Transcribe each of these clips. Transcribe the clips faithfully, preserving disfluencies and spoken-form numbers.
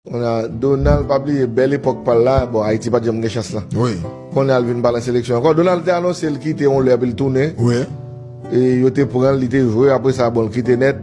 Kounye a, Donald pa bliye bèl epòk pa l la, bon, Ayiti pa t janm gen chans lan. Wi. Kounye a, l vin pa nan seleksyon ankò. Donald te anonse l kite yon lè epi l tounen. Wi. E yo te pran l, li te jwe, apre sa, bon, l kite nèt.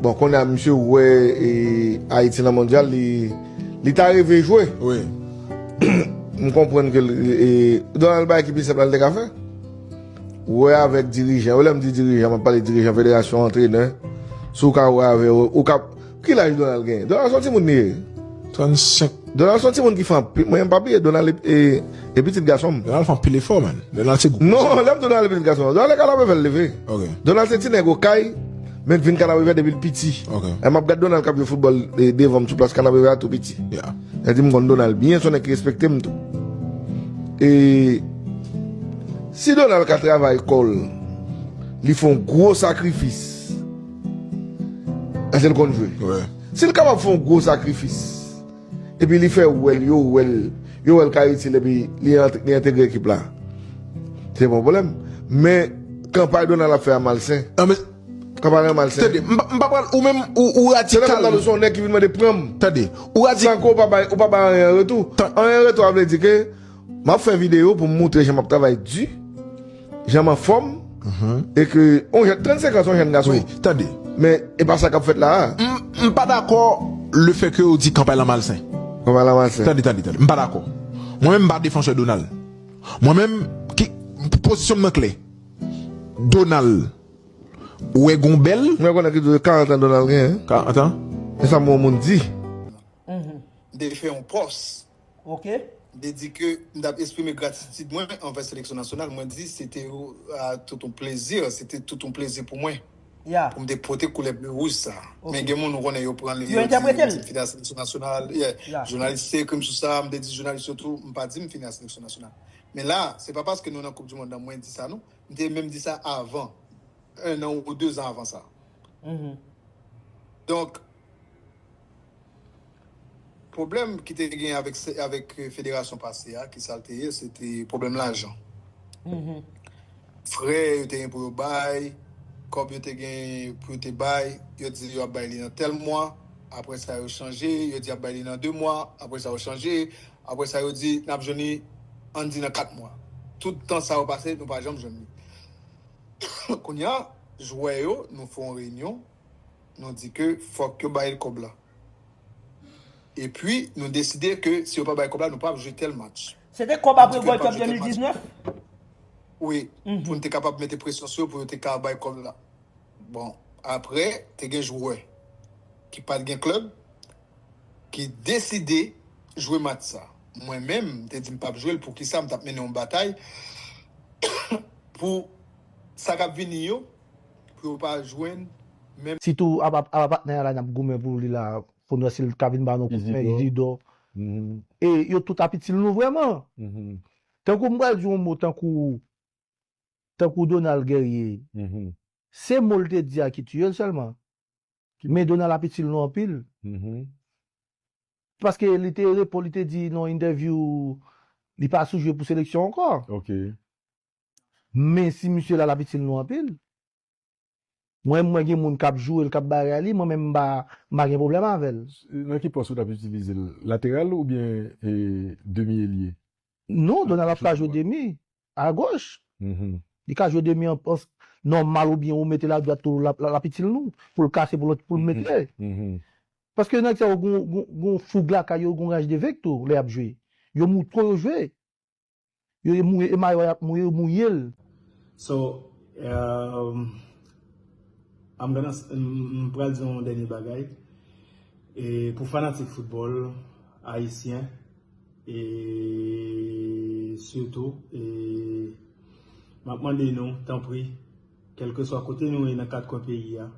Bon, kounye a, misye wè e, Ayiti nan mondyal, li, li ta reve jwe. Wi. M konprann ke l, e, Donald bay ki pi senp la l te ka fè. Wè avèk dirijan yo, lè m di dirijan, m ap pale dirijan federasyon, antrenè. Si w ka wè avè yo, ou ka, ki laj Donald genyen? Donald se yon timoun li ye. Trannsenk. Donald se yon timoun ki fè anpil, mwen m pa bliye, Donald e, e, e pitit gason m. Donald fè anpil efò, man. Donald se gwo. Non, lè m di Donald e pitit gason m, Donald e kanapevè l leve. Ok. Donald se ti nèg okay, men l vin kanapevè depi l piti. Ok. E m ap gad Donald k ap jwe foutbòl, e, devan m sou plas kanapevè a tou piti. Yeah. Sa di m konn Donald byen, se yon nèg ki respekte m tou. E si Donald ka travay kò l, li fè yon gwo sakrifis. Èske l konn jwe? Wi. Si l kapab fè yon gwo sakrifis, epi li fè wè l, yo wè l, yo wè l ka itil, epi li ant-, li entegre ekip la, se pa yon pwoblèm. Men, kanpay Donald ap fè a malsen. An, men, Kanpay lan malsen. Tande, m pa, m pa pral, ou menm, ou, ou radikal. Se lè m ap di w se yon nèg ki vin mande pran m. Tande, ou radikal. San ke w pa bay, ou pa bay anyen an retou. Anyen an retou a vle di ke m ap fè videyo pou m montre jan m ap travay di, jan m anfòm, e ke, yon jèn, trannsenk an, se yon jèn gason. Wi, tande. Men, e pa sa k ap fèt la a. M, m pa dakò lefètke ou di kanpay lan malsen. Kanpay lan malsen. Tande, tande, tande. M pa dakò. Mwen menm, m pa defansè Donald. Mwen menm, ki, pozisyon m nan klè. Donald, ou wè gon bèl. Mwen konnen ki di karant an Donald genyen. Karant an? E sa m wè yon moun di. M te fè yon pòs. Ok. M te di ke m t ap eksprime gratitid mwen anvè seleksyon nasyonal. Mwen di se te, a, tout yon plezi, se te tout yon plezi pou mwen. Ya. Pou m te pote koulè ble wouj sa. Ok. Men gen moun ou konnen yo pran li, yo di yo se fidèl a seleksyon nasyonal. Yeah. Ya. Jounalis te ekri m sou sa, m te di jounalis yo tou, m pa di m fidèl a seleksyon nasyonal. Men la, se pa paske nou nan Koup di Mond lan mwen di sa non. M te menm di sa avan. En an ou de zan avan sa. Donk, pwoblèm ki te gen avèk se-, avèk, eh, federasyon pase a, ki sa l te ye, se te pwoblèm lajan. Frè yo te gen pou yo bay, kòb yo te gen pou yo te bay, yo di yo ap bay li nan tèl mwa, apre sa yo chanje, yo di ap bay li nan de mwa, apre sa yo chanje, apre sa yo di n ap jwenn li, ann di nan kat mwa. Tout tan sa yo pase, nou pa janm jwenn li. Kounye a, jwè yo, nou fè yon reyinyon, nou di ke fòk yo bay kòb la. Epi, nou deside ke si yo pa bay kòb la, nou p ap jwe tèl match. Se te kòb apre Gold Cup de mil diznèf? Wi, pou n te kapab mete presyon sou yo pou yo te ka bay kòb la. Bon, apre, te gen jwè ki pa t gen klèb, ki deside jwe match sa. Mwen menm, m te di m p ap jwe l, poukisa m t ap mennen yon batay pou sa k ap vini yo, pou yo pa jwenn menm. Sitou apa, apa patnè a la n ap goumen pou li la, pou n wè si l ka vin ba nou kout men, Isidor. E yo tout ap itil nou vrèman. Tankou m pral di yon mo tankou, tankou Donald Guerrier. Se mo l te di a ki tiye l sèlman. Men Donald ap itil nou anpil. Paske li te reponn, li te di nan yon entèvyou, li pa sou jwe pou seleksyon ankò. Men si misye la, l ap itil nou anpil. Mwen, mwen gen moun k ap jwe l, k ap bagay li, mwen menm m pa, m pa gen pwoblèm avè l. Nan ki pòs ou t ap itilize l? Lateral oubyen, e, demi elye? Non, Donald ap ka jwe demi, agoch. Li ka jwe demi an, an nòmal oubyen ou mete l adwat tou, l ap, l ap itil nou. Pou l kase, pou l, pou l mete. Paske nèg sa yo gon, gon, gon foug lakay yo, gon raj de venk tou, lè y ap jwe. Yo mou-, twò yo jwe. Yo mouye, e mayo a y ap mouye, yo mouye l. So, um, I'm gonna s-, m, m pral di yon dènye bagay. E pou fanatik foutbòl ayisyen, e sitou, e m ap mande nou, tanpri, kèlkeswa kote nou ye nan kat kwen peyi a,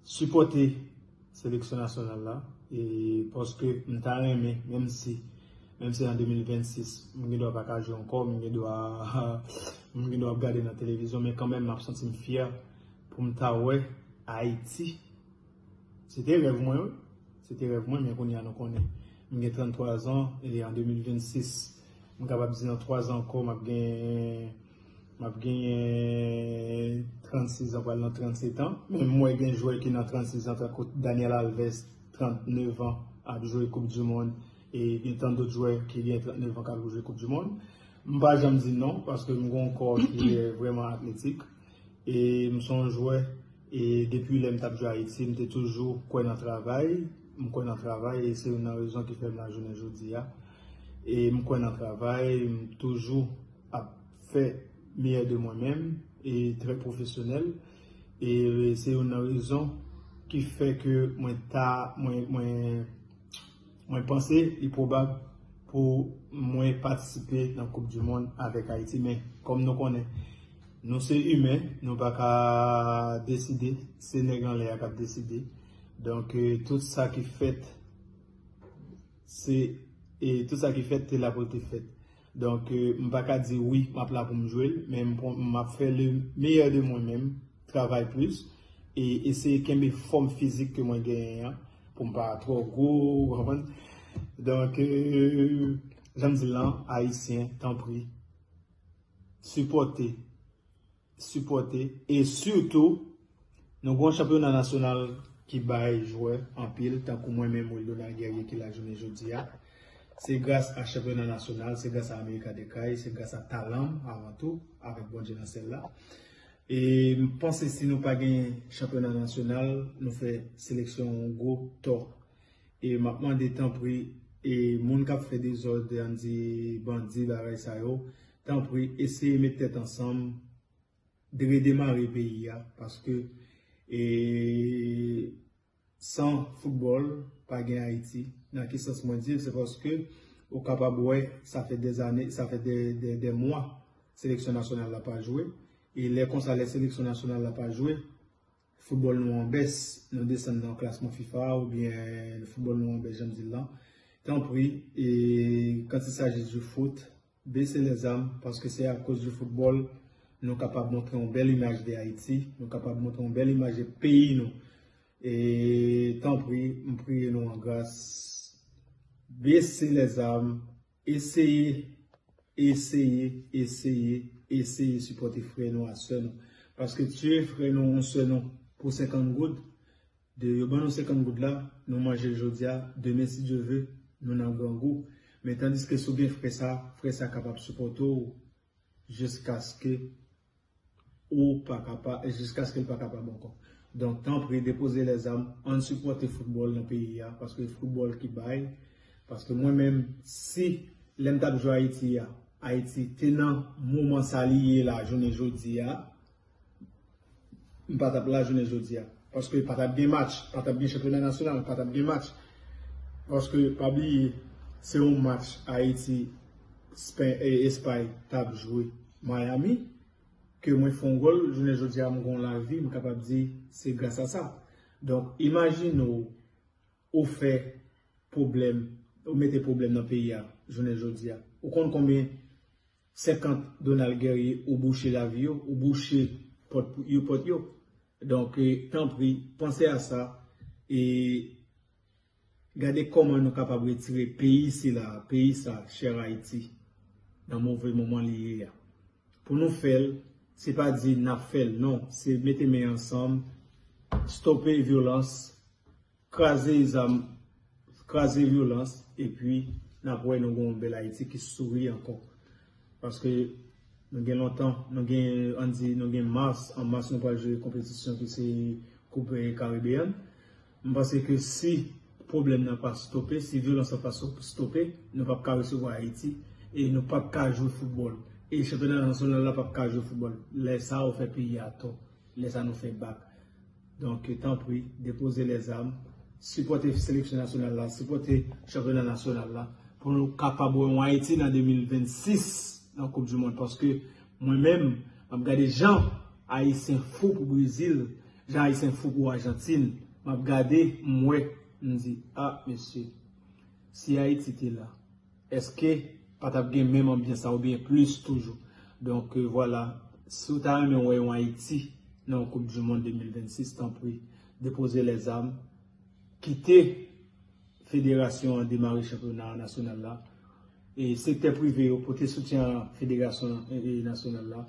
sipòte seleksyon nasyonal la, e paske m ta renmen, menm si, menm si an de mil vennsis, m gen dwa pa ka jwe ankò, m gen dwa, m gen dwa ap gade nan televizyon, men kanmenm m ap santi m fyè pou m ta wè Ayiti. Se te rèv mwen, wi. Se te rèv mwen, men kounye a nou konnen. M gen tranntwa zan, e an de mil vennsis, m kapab di nan twa zan ankò, m ap gen, m ap genyen trannsis zan, pral nan trannset an. Men m wè gen jwè ki nan trannsis zan, tankou Daniel Alves, trannnev an. ap jwe Koup di Mond, e gen tan dòt jwè ki gen trannèf an k ap jwe Koup di Mond. M pa janm di non, paske m gen yon kò ki vrèman atletik. E m se yon jwè, e depi lè m t ap jwe Ayiti, m te toujou kwè nan travay. M kwè nan travay, e se youn nan rezon ki fè m la jounen jodi a. E m kwè nan travay, m toujou ap fè meyè de mwen menm, e trè pwofesyonèl. E se youn nan rezon ki fè ke mwen ta, mwen, mwen, mwen panse li pwobab pou mwen patisipe nan Koup di Mond avèk Ayiti. Men, kòm nou konnen, nou se imen, nou pa ka deside, se nèg anlè a k ap deside. Donk, e, tout sa ki fèt, se, e, tout sa ki fèt, te la pou l te fèt. Donk, e, m pa ka di wi, m ap la pou m jwe l, men m pran, m ap fè le meyè de mwen menm, travay plis, e eseye kenbe fòm fizik ke mwen genyen an, pou m pa twò gwo, ou konprann? Donk, e, jan m di l lan, Ayisyen, tanpri, sipòte, sipòte, e sitou, nou gen yon chanpyona nasyonal ki bay jwè anpil, tankou mwen menm, Wildonald Guerrier, ki la jounen jodi a. Se gras a chanpyona nasyonal, se gras a America de Kay, se gras a talan m, avan tou, avèk Bondye nan syèl la. E m panse si nou pa gen chanpyona nasyonal, nou fè seleksyon yon gwo tò. E m ap mande, tanpri, e moun k ap fè dezòd, ann di bandi, bagay sa yo, tanpri, eseye met tèt ansanm, redemare peyi a, paske, e, san foutbòl, pa gen Ayiti. Nan ki sans mwen di l, se paske ou kapab wè, sa fè dèzane, sa fè dè, dè, dè mwa, seleksyon nasyonal la pa jwe. E lè konsa, lè seleksyon nasyonal la pa jwe, foutbòl nou an bès, nou desann nan klasman fifa oubyen foutbòl nou an bès, jan m di l lan. Tanpri, e, quand il s'agit du foot, baissez les armes, paske se akoz di foutbòl nou kapab montre yon bèl imaj de Ayiti, nou kapab montre yon bèl imaj de peyi nou. E tanpri, m priye nou an gras, baissez les armes, eseye, eseye, eseye, eseye sipòte frè nou ak sè nou. Paske tiye frè nou ou sè nou pou senkant goud, de yo ban nou senkant goud la, nou manje l jodi a, demen, si Dye ve, nou nan grangou. Men tandiske si w gen frè sa, frè sa kapab sipòte w jiskaske ou pa kapa, jiskaske l pa kapab ankò. Donk, tanpri, depoze lèzam, ann sipòte foutbòl nan peyi a, paske foutbòl ki bay. Paske mwen menm, si lè m t ap jwe Ayiti a, Ayiti te nan moman sa li ye la, jounen jodi a, m pa t ap la jounen jodi a. Paske pa t ap gen match, pa t ap gen chanpyona nasyonal, pa t ap gen match. Paske, pa bliye, se yon match Ayiti, Spen-, e, Espay t ap jwe Miami, ke mwen fè yon gòl, jounen jodi a, m gen yon lavi, m kapab di, se gras a sa. Donk, imajine w, ou fè pwoblèm, ou mete pwoblèm nan peyi a, jounen jodi a. Ou konn konbyen senkant Donald Guerrier ou bouche lavi yo, ou bouche pòt pou yo, pòt yo. Donk, e, tanpri, panse a sa, e gade kòman nou kapab retire peyi sila, peyi sa, chè Ayiti, nan move moman li ye a. Pou nou fè l, se pa di n ap fè l, non, se mete men ansanm, stope vyolans, kraze zam, kraze vyolans, epi n ap wè nou gen yon bèl Ayiti ki souri ankò. Paske nou gen lontan, nou gen, ann di, nou gen mas, an mas nou pral jwe konpetisyon ki se Koup, e, Karibeyan. M panse ke si pwoblèm nan pa stope, si vyolans lan pa so-, stope, nou p ap ka resevwa Ayiti, e nou p ap ka jwe foutbòl. E chanpyona nasyonal la p ap ka jwe foutbòl. Lè sa a, ou fè peyi a tò. Lè sa a, nou fè bak. Donk, tanpri, depoze lèzam, sipòte seleksyon nasyonal la, sipòte chanpyona nasyonal la, pou nou kapab wè yon Ayiti nan de mil vennsis nan Koup di Mond. Paske mwen menm, m ap gade jan Ayisyen fou pou Brezil, jan Ayisyen fou pou Ajantin, m ap gade, m wè, m di, a, mesye, si Ayiti te la, èske pa t ap gen menm anbyans sa oubyen plis toujou? Donk, e, vwala, si w ta renmen wè yon Ayiti nan yon Koup di Mond de mil vennsis, tanpri, depoze lèzam, kite federasyon an demare chanpyona nasyonal la. E sektè prive yo, pote soutyen a federasyon, e, e, nasyonal la.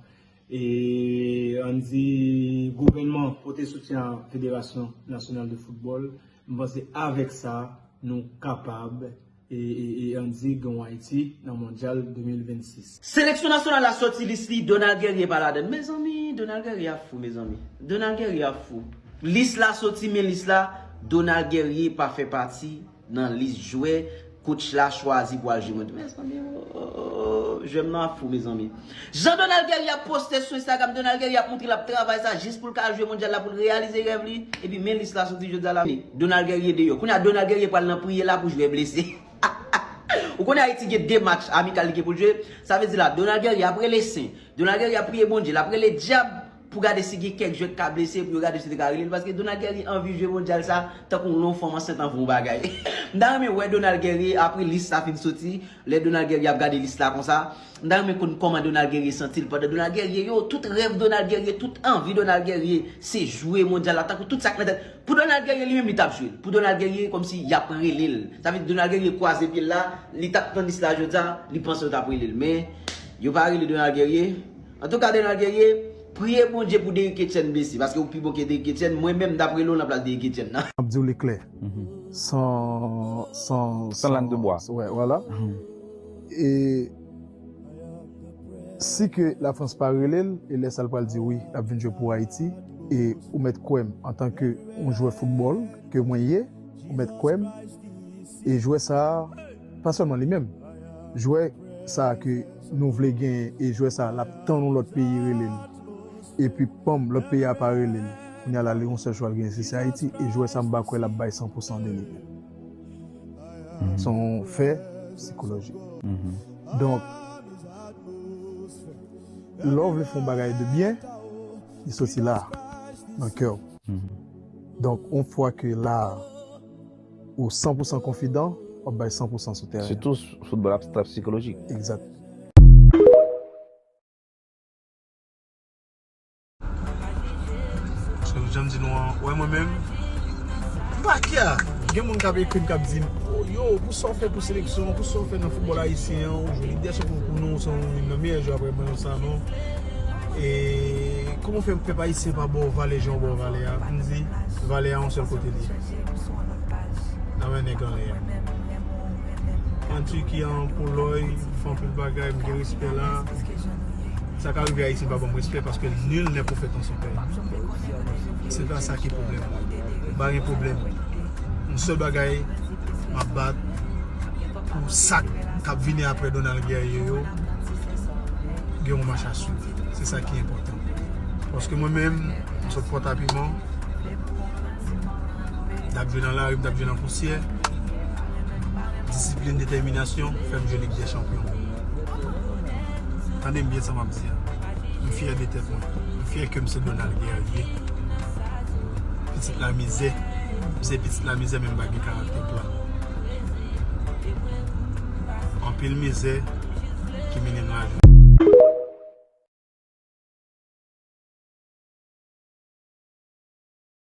E ann di gouvènman pote soutyen a Federasyon Nasyonal de Foutbòl. M panse avèk sa, nou kapab e, e, e ann di gen yon Ayiti nan Mondyal de mil vennsis. Seleksyon nasyonal la soti lis li, Donald Guerrier pa ladann. Mezanmi, Donald Guerrier ap fou, mezanmi. Donald Guerrier ap fou. Lis la soti, men lis la, Donald Guerrier pa fè pati nan lis jwè coach la chwazi pou al jwe Mondyal. Mezanmi, oh, oh, oh, oh, jwè m nan ap fou, mezanmi. Jan Donald Guerrier ap poste sou Instagram, Donald Guerrier ap montre l ap travay sa jis pou l ka al jwe Mondyal la, pou l reyalize rèv li. Epi men lis la soti jodi a la. Donald Guerrier deyò. Kounye a Donald Guerrier pral nan priyè la pou jwè blese. Ou konnen Ayiti gen de match amikal li gen pou l jwe. Sa vle di la, Donald Guerrier ap rele sen. Donald Guerrier ap priye Bondye. L ap rele dyab pou gade si gen kèk jwè k ka blese, pou yo gade si yo te ka rele l. Paske Donald Guerrier anvi jwe Mondyal sa, tankou yon fanm ansent anvi yon bagay. M ta renmen wè Donald Guerrier apre lis sa fin soti. Lè Donald Guerrier ap gade lis la konsa, m ta renmen konn kòman Donald Guerrier santi l pandan Donald Guerrier, yo, tout rèv Donald Guerrier, tout anvi Donald Guerrier, se jwe Mondyal la, tankou tout sa k nan tèt. Pou Donald Guerrier li menm, li t ap jwe l. Pou Donald Guerrier, kòmsi y ap rele l. Sa vle di Donald Guerrier kwaze pye l la, li t ap nan lis la jodi a, li panse yo t ap rele l. Men, yo pa rele Donald Guerrier. Antouka, Donald Guerrier, priye Bondye pou Derrick Etienne blese, paske ou pi bon ke Derrick Etienne. Mwen menm, m t ap rele w nan plas Derrick Etienne nan. M ap di w li klè. San, san, San lang de bwa. Wè, vwala. E si ke Lafrans pa rele l, e lè sa l pral di wi, l ap vin jwe pou Ayiti, e ou mèt kwè m, antanke yon jwè foutbòl ke mwen ye, ou mèt kwè m, e jwè sa a, pa sèlman li menm, jwè sa a ke nou vle genyen, e jwè sa a, l ap tann yon lòt peyi rele l, epi panm, lòt peyi a pa rele l, kounye a la, li yon sèl chwa l genyen, se, se Ayiti, e jwè sa a, m pa kwè l ap bay san pou san de li menm. Se yon fè sikolojik. Donk, lè w vle fè yon bagay de byen, li soti la, nan kè w. Donk, yon fwa ke la, ou san pou san konfidan, w ap bay san pou san sou teren. Sitou foutbòl ap trap sikolojik. Egzat. So, jan m di nou an, wè mwen menm, m pa kè. Gen moun k ap ekri m, k ap di m, "Oh, yo, pou sa w fè pou seleksyon, pou sa w fè nan foutbòl ayisyen an, ou jwe Lig dè Chanpyon pou nou, ou se youn nan meyè jwè apre Bernard Sanon. E kòman w fè pèp ayisyen pa ba w valè jan w ba w valè a?" M di, valè a yon sèl kote li ye. Nan men nèg anlè a. Ann Tiki, an Polòy, m fè anpil bagay, m gen respè la. Sa ka rive Ayisyen pa ban m respè paske nul n'est prophète en son pays. Se pa sa ki pwoblèm mwen. M pa gen pwoblèm. Yon sèl bagay, m ap bat pou sa k ap vini apre Donald Guerrier yo, gen yon mach a swiv. Se sa ki enpòtan. Paske mwen menm, m sot Pòtapiman, m t ap jwe nan lari, m t ap jwe nan pousyè. Disiplin, detèminasyon fè m jwe Lig dè Chanpyon. Tande m byen sa m ap di a. M fyè de tèt mwen. M fyè ke m se Donald Guerrier. Pitit lamizè. M se pitit lamizè, men m pa gen karaktè pla. Anpil mizè ki mennen m lajwa.